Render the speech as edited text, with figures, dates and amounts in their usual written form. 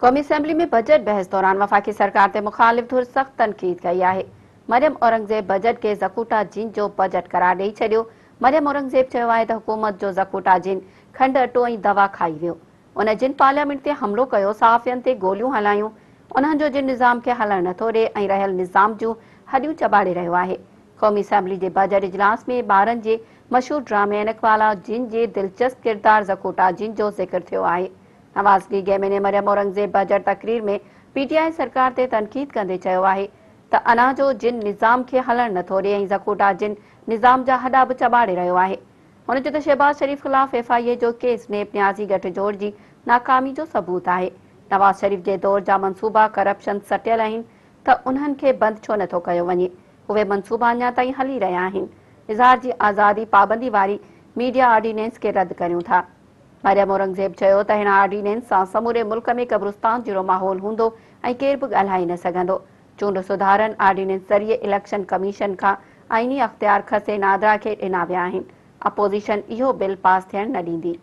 قومي assembly ۾ budget بحث دوران وفاقي سرڪار تي مخالف ڌر سخت تنقيد ڪئي آهي. مريم اورنگزيب بجيٽ کي زڪوٽا جن جو بجيٽ قرار ڏئي ڇڏيو. مريم اورنگزيب چيو آهي ته حڪومت جو زڪوٽا جن کنڊ، اٽو ۽ دوا کائي ويو. ان جن پارليامينٽ تي حملو ڪيو، صحافين تي گوليون هلايون، انهن جو جن نظام کي هلڻ نٿو ڏي ۽ رهيل نظام جون هڏيون چٻاڙي رهيو آهي. قومي اسيمبلي جي بجيٽ اجلاس ۾ ٻارن جي مشهور ڊرامي عينڪ والا جن جي دلچسپ ڪردار زڪوٽا جن جو ذڪر ٿيو آهي. Nawaz League M N A Maryam Aurangzeb budget تقرير ۾ پي ٽي آء سرڪار تي تنقيد ڪندي چيو آهي ته انا جو جن نظام کي هلڻ نٿو ڏي ۽ زڪوٽا جن نظام جا هڏا به چٻاڙي رهيو آهي. هن چيو ته شهباز شريف خلاف ايف I اي جو ڪيس نيب نيازي ڳٺ جوڙ جي ناڪامي جو ثبوت آهي. نواز شريف جي دور جا منصوبا ڪرپشن سٽيل آهن ته انهن کي بند ڇو نٿو ڪيو وڃي. اهي منصوبا اڃا تائين هلي رهيا آهن. اظهار جي آزادي پابندي واري ميڊيا آرڊيننس کي رد ڪريون ٿا. مريم اورنگزيب چيو ته هن آرڊيننس سان سموري ملڪ ۾ قبرستان جهڙو ماحول هوندو ۽ ڪير به ڳالهائي نه سگهندو. چونڊ سڌارن آرڊيننس ذريعي اليڪشن ڪميشن کان آئيني اختيار کسي نادرا کي ڏنا ويا آهن، اپوزيشن اهو بل پاس ٿيڻ نه ڏيندي.